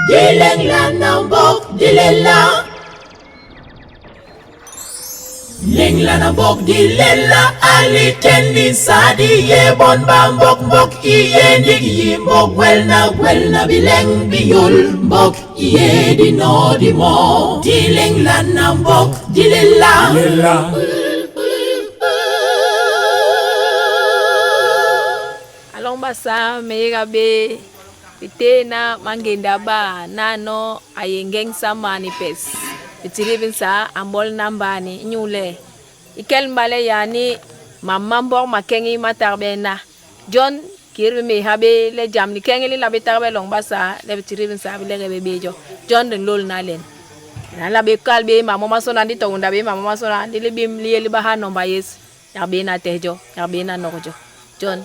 Di leñlana mbok diléla. Leñlana mbok diléla a litén li nsaa di yé bon ba mbok mbok i yé ndik yi mbok gwelna gwelna bileñ bi yôl mbok i yé dinoo di moo di leñlana mbok diléla. A loñ Basaa me yéga bé bitééna mangéda ba nano a yé ngeñ samal ni pes. Bitidii bi nsaa a mbol na mbani inyule i kel mbale yani mam ma mbok makeñi ma tagbe na. Jon kii bi méha bé le jam likeñi li nla bé tagbe loñ Basaa le bitidii bi nsaa bi legel bé bé jo. Jon di nlôl na len. Di nla bé kal bé mam momasôna ndi to unda bé mam momasôna ndi libim li yé li ba ha nomba yés. Yak bé n'a tehe jo, yak bé n'a nok jo. Jon,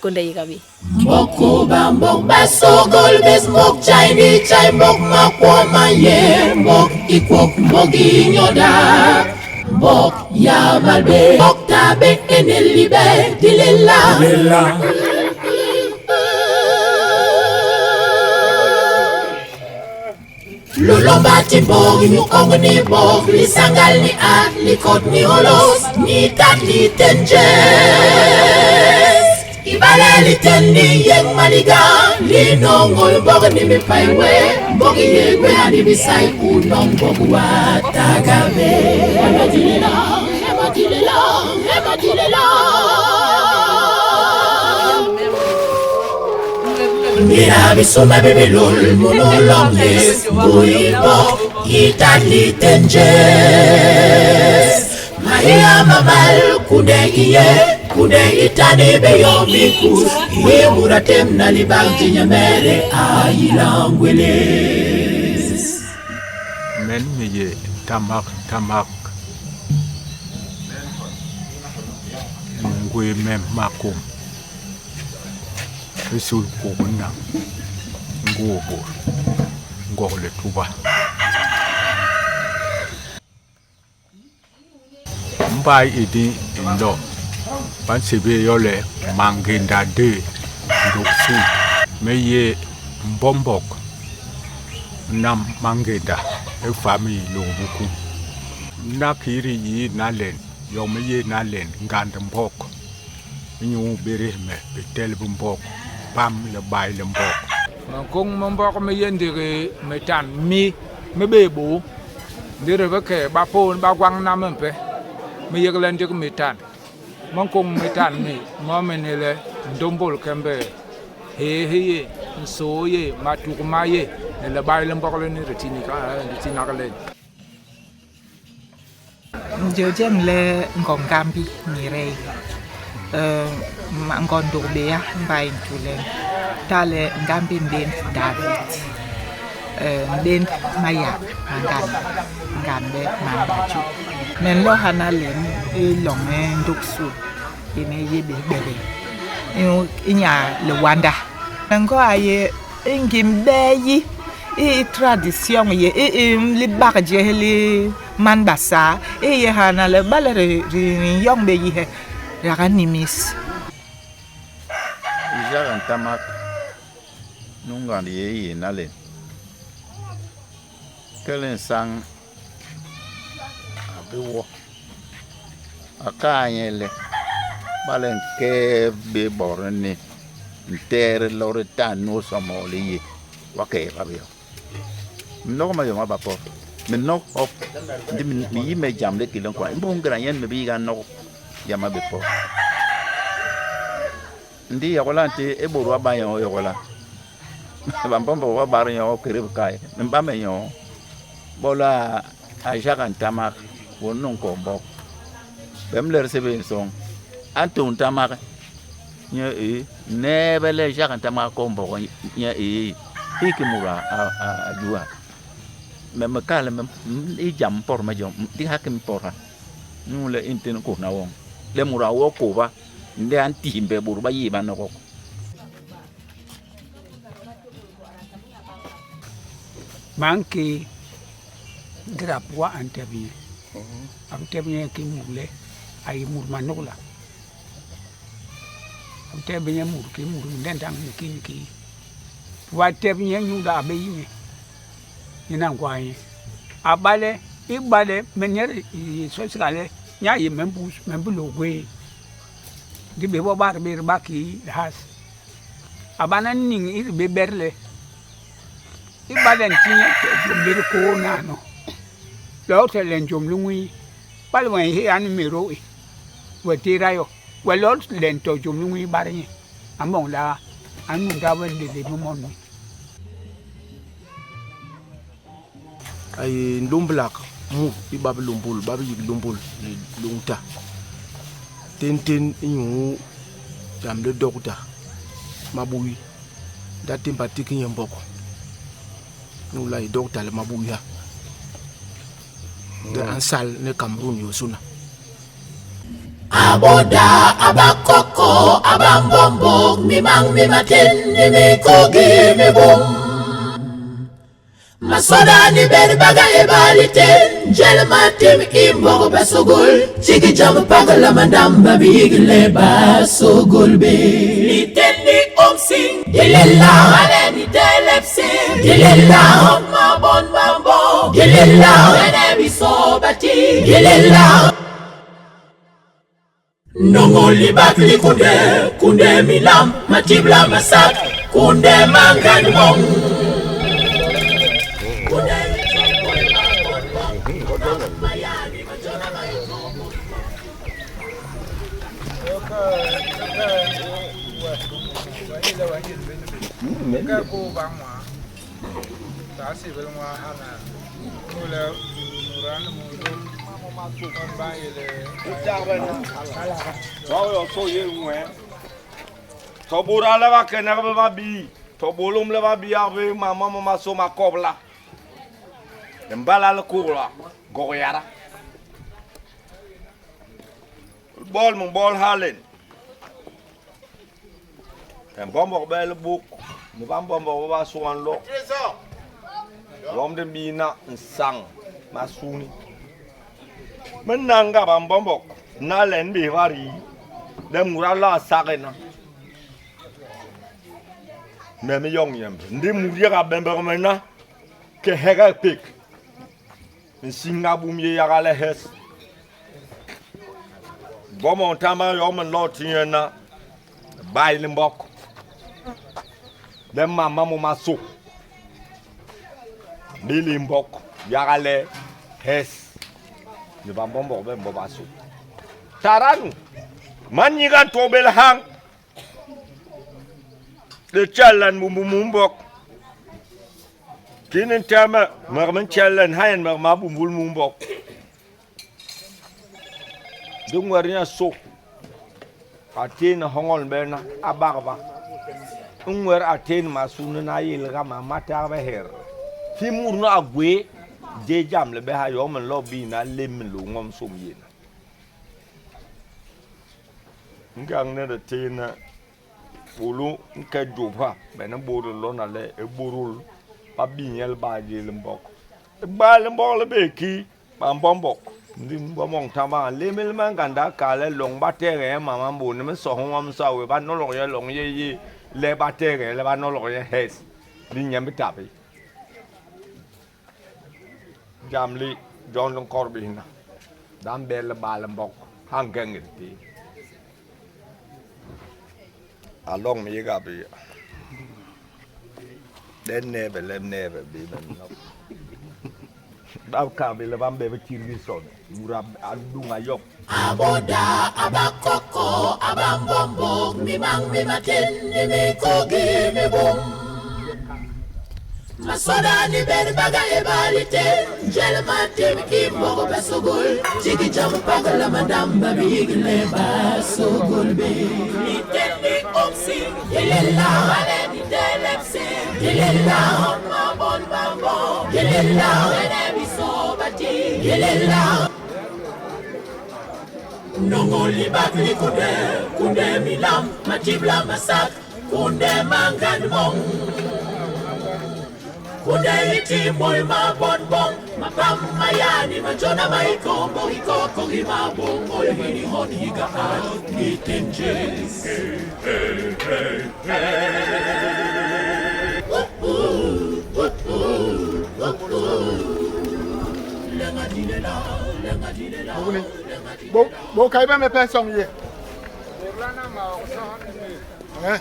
kônde yéga bé. Mbok kôba, mbok basôgôl bés, mbok tjai ndi tjai, mbok makwo ma yé, mbok i kwok, mbok i nyodak, mbok ya mal bé, mbok ta bé énél libe, diléla. Lôlômba ti mbog inyu oñ ni bog, lisañgal ni at, likot ni hôlôs, ni tat litén jés. Ibale litén li yéñ maliga, li nôñôl mbog ni mipai nwé, mbog i yé gwéha ni bisai, u noñ mbog w'a taga bé. Hema diléla, hema diléla, hema diléla. Ngéda bisônda bi bi lôl munu loñ yés, ngui mbok i tat litén jés. Mahéya ma mal, kunde i yé, kunde i tane bé yom i nkus. I yé mut a témbna libak jé nyemede a yila ngwélés. Men me yé ntamak ntamak, ngwéé me makom. Esul kuk nang ngoo bôt ngok lituba. Mbay idi i nlo, ba nsébél yo le Mangenda 2, Ndôk Sul. Me yé mbombok nam Mangenda i famille Lôgbuku. Na kiri yi na len, yom i yé na len ngand mbok. Inyu bérés me bitel bi mbok, pam libay li mbok. Minkuñ mi mbok mi yé ndigi mitan mi mi bé bôô, ndi di bi ke ba pôn ba gwañna mimpe, mi yégle ndik mitan. Minkuñ mitan mi, mo mini le, Ndômbôl kembe, Hee hi yé, Nsoo yé, Matuk ma yé, ni libay li mbok lini di tinak len. Jôl jem le Ngongambi Mireille. Ngond Ndugbeya mbai Ntulen. Tale Ngambi Mbend David. Mbend Mayak ma ngan Ngambe man Baju. Me nlo hana len i loñ i Ndug Sul i me yé bés bebee i nya liwanda. Ngo a yé i ngim bee yi i tradition yé i i libak jés li man Basaa i yé hana le bale di nyoñ bé yihe yak a nimis. Jacques Ntamak nu ngand yé i yé nalen. Kel nsañ a bi wo, a kal nye le, Bale nkee bé bot ni ntere lot itan nu osomo li ye, wa kee ba bé. Minok ma yom aba pot, minok hop, ndi mi yi me jam le kile nkwa. Mbu ngéda nyen me bi yiga nok jam a bi pot. Ndi yogola nti e bôt wa ba nyo yogola. Ba mpombo wa bar nyo kere kai, mba me nyo. Bola a Jacques Ntamak won nun ko mbok. Bem ler sebe nsong. Antu Ntamak nye e nebe le Jacques Ntamak ko mbok nye e hiki mura a a a jua. Me me kale me i jam por me jom di hakim pora. Nu le intin ko na wong. Le mura wo ko ba nde an timbe bur ba yi ba nokok. Mankéé ngéda pua a ntep nye, a bi tep nye kii mut le a yé mut manôgla. A bi tep bé nye mut kii mut mindañ ni kii ni kii. Pua a tep nye inyule a bé yi nye. Nyen a nkwa nye. A bale, ibale me nyél i sosiga le nye a yé me mbus, me mbiloo gwéé. Ndi bé bo ba bé ba ki has. A bana niñ i bé ber le ibale nti nye jôm li dikôô nano, loo to le jôm li nwii, bale wen i ni mérô i, we tééda yo, we loo le to jôm li nwii bar nye, a mboñ le a ñunda we nlélém mi moni. A yé nlômblak mut i ba bi lômbôl, ba bi yik lômbôl ni loñ ta, téntén inyu jam li dokta mabui. Ndi a témb a ti ki nye mbok inyu le a yé dokta li mabui ha. Ndi a nsal ni Kamerun yosôna. Aboda, abakoko, abambombok, mimañ mi matén ni minkogi mi bum. Masoda ni bet ba ga éba litén njel matim i mbok basôgôl, tiki jam pagla mandam ba bi yigle basôgôl bé. Litén li ôm siñ, diléla, bale ni telep sép, diléla, hop ma bon ba mbok, diléla, bene biso bati, diléla. Nôñôl libak li kunde, kunde milam, matibla masak, kunde mangand moñ. Kunde Tobura la ba kena ba bi tobolum la ba bi abe mama mama so makobla mbala la kula goyara bol mo bol halen Mbombok bel buk ni ba mbombok ba suan lo lom de bina nsang masuni men nanga ba mbombok na len bi vari le mura la sagena me me yong yem ndi muri ga bembe me na ke hega pik nsinga bum ye yaga le hes bomo tama yo men lo tiena bay li mbok le mama mo maso bili mbok yaga le hes ni ba mbombok be mboba so taranu man nyiga tobel hang le chalan mu mu mbok kinin tama mar men chalan hayan mar ma bumbul mu mbok de ngwar nya so a ten hongol bena a bagba ngwer a ten masunu na yelga ma mata ba her ti murno a gwe je jam le be ha yo men lo bi na lem lo ngom sum yin ngang ne de ten bulu nke joba be ne boru lo na le e borul ba binyel ba je le mbok ba le mbok le be ki ba mbombok ndi mbomong tamba le mel manganda ka le long ba tere mama mbo ne me so ho am sa we ba no lo ye long ye ye le ba tere le ba no lo ye hes li nyam tabi jam li jon long korbi na dam bel ba le mbok hangeng ti along mi ga bi den ne be lem ne be bi ben no ba ka bi le bam be be tirgi son mura adunga yok Aboda, abakoko, abambombok, mimañ mi matén ni minkogi mi bum. Masoda ni bet ba ga éba litén njel matim i mbok basôgôl, tiki jam pagla mandam ba bi yigle basôgôl bé. Litén li ôm siñ, diléla, bale ni telep sép, diléla, hop ma bon ba mbok, diléla, bene biso bati, diléla. Nôñôl libak li kunde, kunde milam, matibla masak, kunde mangand moñ. Kunde iti môl ma bon boñ, mapam ma yaani majôna ma hikômbô hikôkô hi mabôñôl hini hon hi ga at litén jés. Bo bo kai ba me pen song ye. Eh?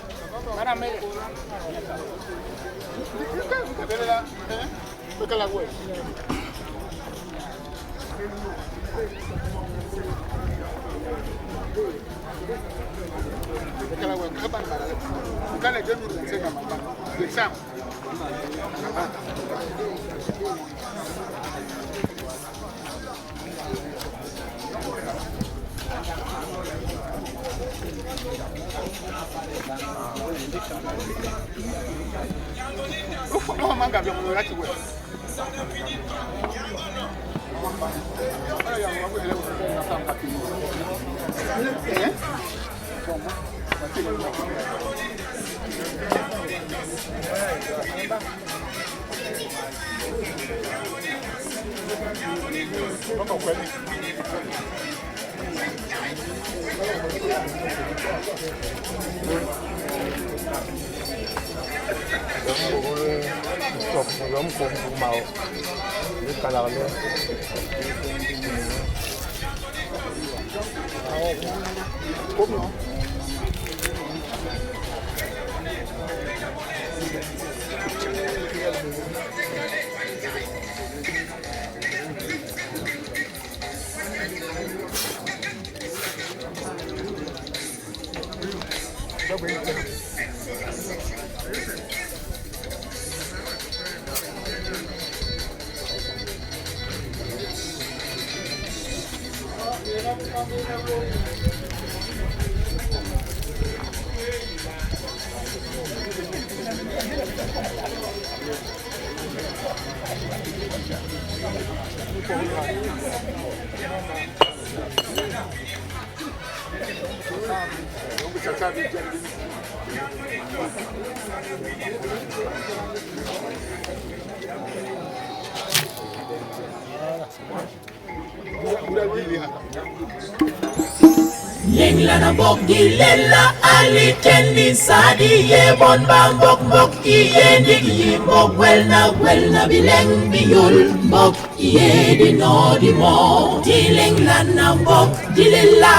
Lenglana mbok di lela ali ten ni sadi ye bon ba mbok mbok iye ndig yi mbok welna welna bileng biyol mbok iye di no di mo di lenglana mbok di lela.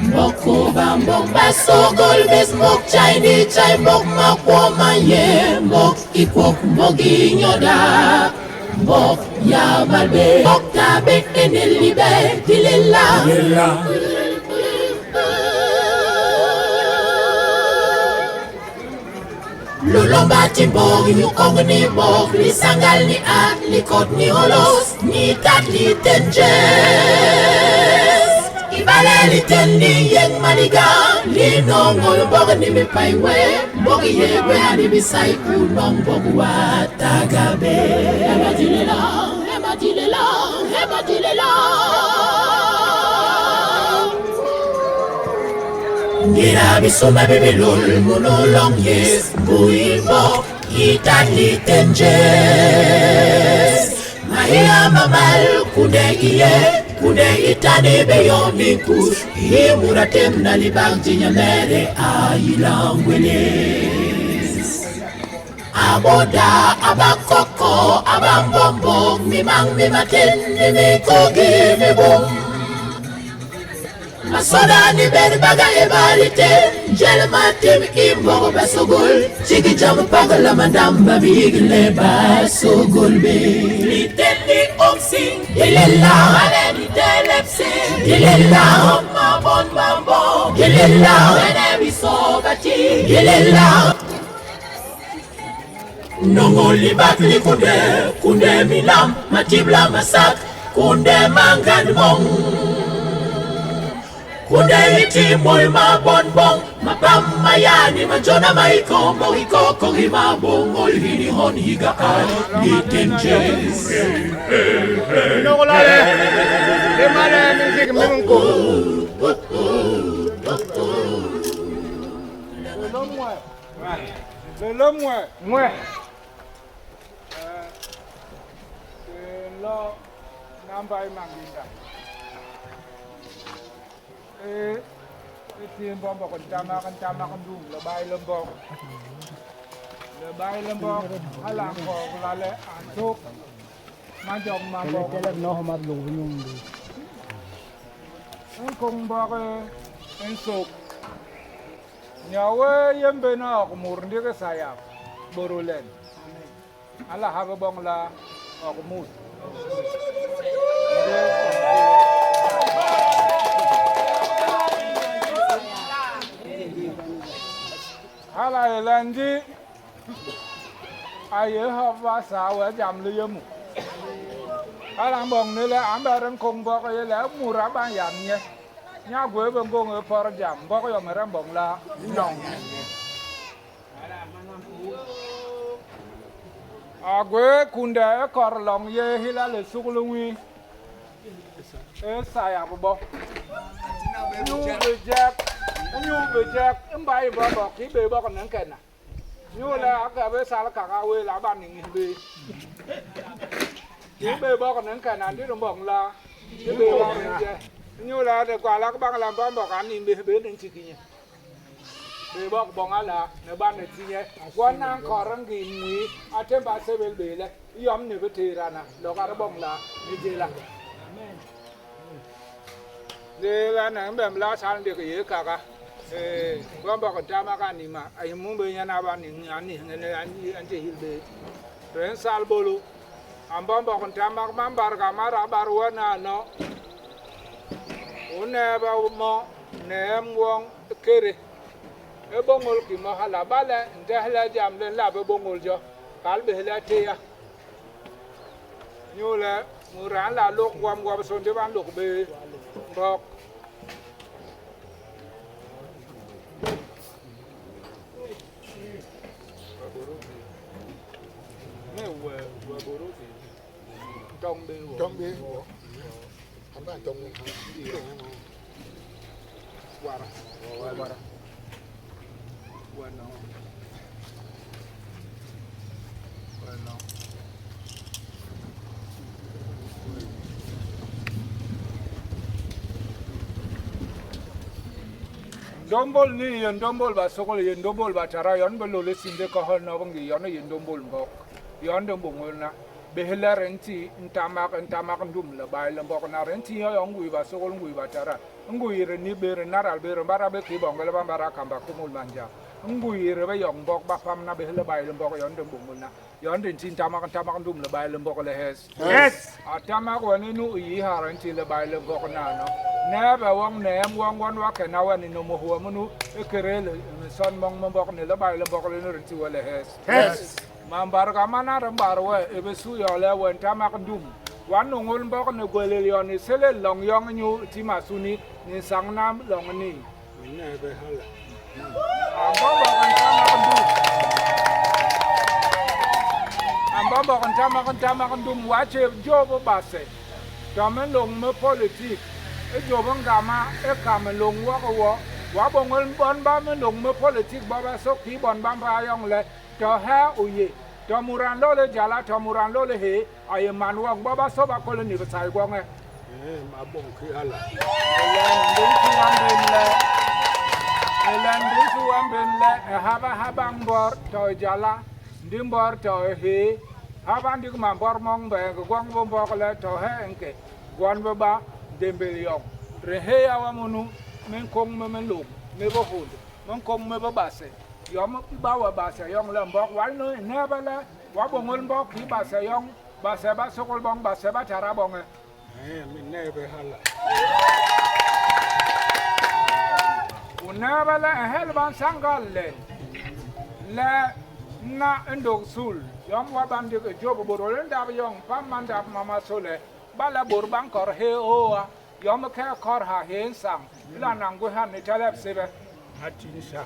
Mbok kuba mbok basogol bes mbok chay di chay mbok makwo maye mbok ikwok mbok inyoda mbok ya malbe mbok tabe enel libe dilela. Lulomba ti mbok ñu ong ni mbok li sangal ni at li kot ni holos ni tat li tenjes ibale li ten ni yeng maliga li nongol mbok ni mi paiwe mbok yegwe ani bisai unong mbok wa tagabe. Emadilela emadilela emadilela. Ngira bisuma bibilul munu long yes bui mbok itat li tenjes Mahia mamal kunde iye kunde itane beyo ninkus Imuratem na libang jinyamere ayilangweles Aboda abakoko abambombok mimang mimaten nimikogi mibum Masoda ni berbaga ebarite jel matim imbogo basogol Chigi jam pagala mandamba bigle basogol be. Liten ni oksi dilela ale ni telepsi dilela mabon mambo dilela ene bisobati dilela. Nongo libak li kunde kunde milam matibla masak kunde mangan mong. Kunde iti moy ma bonbong mapam mayani majona maiko mohiko kohima bongol hini hon higa al litenjes. Nongolale. Demale music minko. Lelo mwe. Mwe. Lo namba imanginda. E ti mbombo kon tama kon tama kon dum lo bay lo mbok. Le bay le mbok hala a nkogla le a nsôk manjok ma mbok. Nkoñ mbok i nsôk. Nyo we yé mbén ok mut ndik i sayap bôdôl len. A nla ha bé boñ la ok mut. Hala a yé le ndi a yé hop Basaa wee jam li yé mu. Hala a mboñ ni le a mbet nkoñ mbok i yé le mut a ba nyap nye. Nya a gwé bé ngôñ i pot jam, mbok yomede a mboñ la loñ. A gwé kunde i kot loñ yé hila li suklu nwii i sayap bo. Inyu bijek, inyu bijek i mbai i bobok ki bé bok ni nkena. Inyu le a ke bé sal kaka wee la ba niñis bé. Ki bé bok ni nkena ndi di mboñ la di bé bok ni je. Inyu le di gwalak bañ la mbombok a niñ bés bé di nti ki nye. Bé bok boñ hala ni ba ni ti nye. Gwon a nkot ngim nwii a témb a sébél bé le i yom ni bi téédana lok a di boñ la ni je la. Ndi la na mbem la sal ndik yé kaka. Ee, mbombok ntamak a nima, a yimu bé nyen a ba ni a nihngene a nti hil bé. Re nsal bôlô. A mbombok ntamak mambarga ma ra bar we na no. U neebe mo neem woñ kere. E bôñôl ki mo hala bale ntehle jam li nla bé bôñôl jo, kal bés le téya. Inyule mut a nla lôk gwom gwobisô ndi ba nlôk bé mbok. Ndômbôl ni i yé ndômbôl basôgôl i yé ndômbôl batara yon be lôl i sinde kohol nob ngi yon i yé ndômbôl mbok yon di mbôñôl na bés le ri nti ntamak ntamak ndum le bai le mbok na ri nti yo yo ngui basôgôl ngui batara ngui ri ni bé ri naral bé ri mbada bé ki bonge le ba mbada kamba kumul manja ngui ri be yong mbok ba pam na bés le bai le mbok yon di mbôñôl na yon di nti ntamak ntamak ndum le bai le mbok le hes. Hes. A tamak we ni nu i yi hara nti le bai le mbok na no. Ne be wong neem wong won wa ke na we ni no mo huwa munu e kere le son mong mo mbok ni le bai le mbok le ni ri nti we le hes. Hes. Mambarga mana ri mbar we e be su yo le we ntamak ndum. Wa nungul mbok ni gwelel yon ni selel long yong nyu ti masuni ni sang na long ni. Ne be hala. A mbombok ntamak ndum. A mbombok ntamak ntamak ndum wa che job base. To me long me politik e job ngama e kam long wo ko wo. Wa bongol bon ba me long me politik ba ba so ki bon ba ba yong le to ha oye. To muran lo le jala to muran lo le he aye man wong ba ba so ba ko le ni sai gwong e. Eh, ma bon ki hala. Elen ndi wamben le haba haba mbor to jala ndi mbor to he haba ndi ma mbor mong be gwong bo mbok le to he nke gwan be ba dembel yong re he ya wa munu men kong me men lum me bo hund men kong me bo base yom ba wa base yong le mbok wal no ne ba le wa bongol mbok ki base yong base ba sokol bong base ba tara bong e Eh, mi ne be hala. Unaba la hel ban sangal le le na ndog sul yom wa ban de job borol ndab yong pam man dab mama sole bala bor ban kor he oa yom ke kor ha he sang la nangu han ni talab sebe Ati nsa.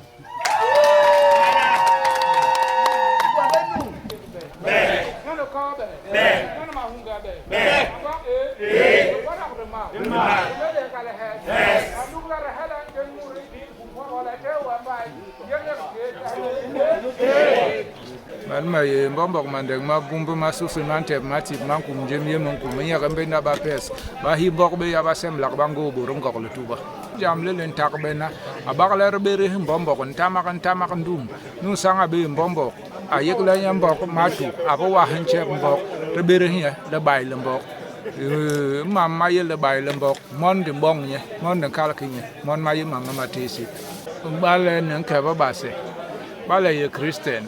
Nyono ko be nyono ma hunga be ba e ba na ma be de kale he andugla re hela den muri di bu wala te wa ba yene ke Man ma ye mbombok mandeng ma gumbe ma susu ma ntep ma tip ma nkum jem ye nkum me nyaka mbe na ba pes ba hi bok be ya ba sem lak ba ngo bo ngok le tuba jam le len tak be na a bak le be re mbombok ntamak ntamak ndum nu sanga be mbombok A yegla nye mbok ma tu, a bi wah ntjep mbok, ri bereh nye libay li mbok. I mam ma yé libay li mbok mon di mboñ nye, mon di nkal ki nye, mon ma yé mam ma ma téé sép. Ibale ni nke bibase, bale yé kristen,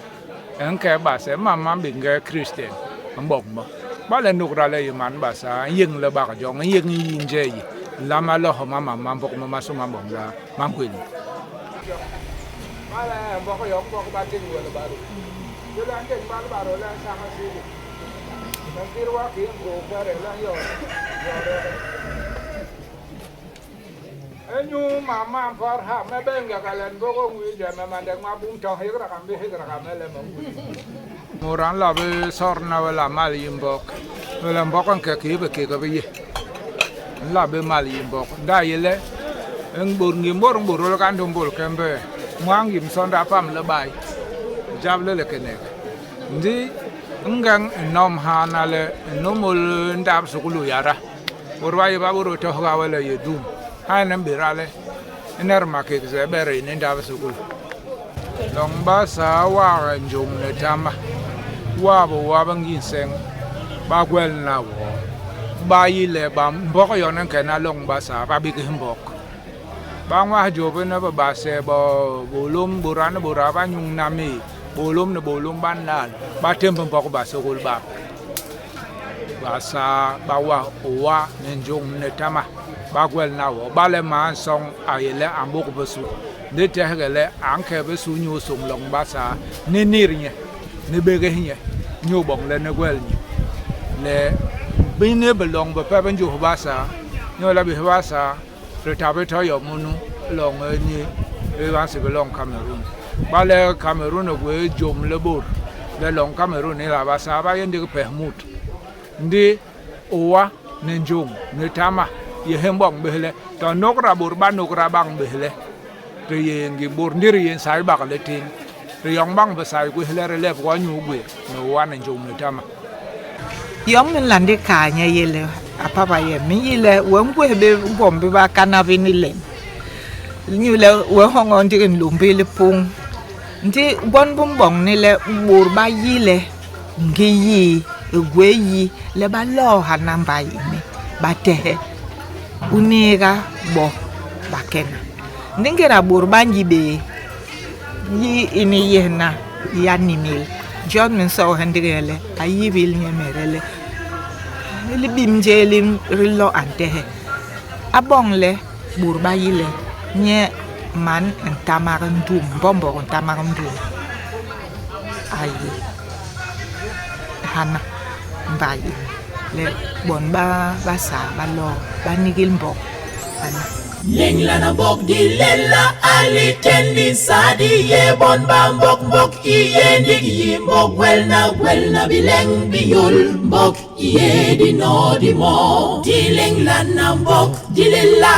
nke base, mam ma mbéñge kristen, mboñ mo. Bale nôgda le yé man base, a nyéñ libak joñ, nyéñ i yi njee yé, nlama lôôha ma mam ma mbok momasô ma mboñ la ma nkwél nye. Mut a nla bé sôdna we le a mal yi mbok, tole mbok a nke kii bikék bi yé. A nla bé mal yi mbok. Ndi a yé le, bôt ngim bôt mbôdôl ka ndômbôl kembe, nwaa ngim sonda a pam libay, jap li likenek. Ndi ngeñ i nom hana le i nômôl ndap sukulu yada, bôt ba yé ba bôdôl tohga we le yé dum. Ha nyen i mbéda le i net makégse bere ini ndap sukulu. Loñ Basaa wag njom ni tama, wab wab ngi nseñ, ba gwelna wo. Ba yi le ba mbok yon nkena loñ Basaa, ba bégés mbok. Ba nwas jôp ni bibase bo bôlôm, bôda ni bôda ba nyuñna méé, bôlôm ni bôlôm ba nlal, ba témb mbok basôgôl bap. Basaa ba was ôa ni njôñ ni tama, ba gwelna wo. Bale man nsoñ a yé le a mbôk bisu, ndi tehge le a nke bisu inyu sôñ loñ Basaa, ni nit nye, ni bégés nye, inyu boñ le ni gwel nye. Le bini biloñ bipe bi njôs Basaa, inyu le bés Basaa di ta bé to yom munu loñ ini i ba nsébél loñ Kamerun. Bale Kamerun i gwé jôm li bôt, le loñ Kamerun i la Basaa ba yé ndik pes mut. Ndi ôa ni njôñ ni tama yé hi mboñ bés le to nôgda bôt ba nôgda bañ bés le di yé ngim bôt, ndi di yé nsaibak litén. Di yoñ bañ bisai gwés le di lep gwo inyu gwét ni ôa ni njôñ ni tama. Yom me nla ndik kal nye yé le, A papa yem, me nyi le we ngwés bé gwom bi bakana bini len, inyule we nhoñol ndik nlômbi lipuñ. Ndi gwon bi mboñ ni le bôt ba yi le ngi yi i gwé yi le ba lôôha namba ini, ba tehe u niiga bo ba kena. Ndi ngéda bôt ba nyi bé yi ini yéhna ya nimil. Jon me nsoohe ndik nye le a yibil nyemede le libim jé li lo a ntehe, a boñ le bôt ba yi le nye man Ntamak Ndum, mbombok Ntamak Ndum a yé hana mbai ini, le bon ba Basaa ba loo ba nigil mbok hana. Leñlana mbok di lela a litén li nsaa di yé bon ba mbok mbok i yé ndik yi mbok gwelna gwelna bileñ bi yol mbok i yé dinoo di moo di leñlana mbok di lela.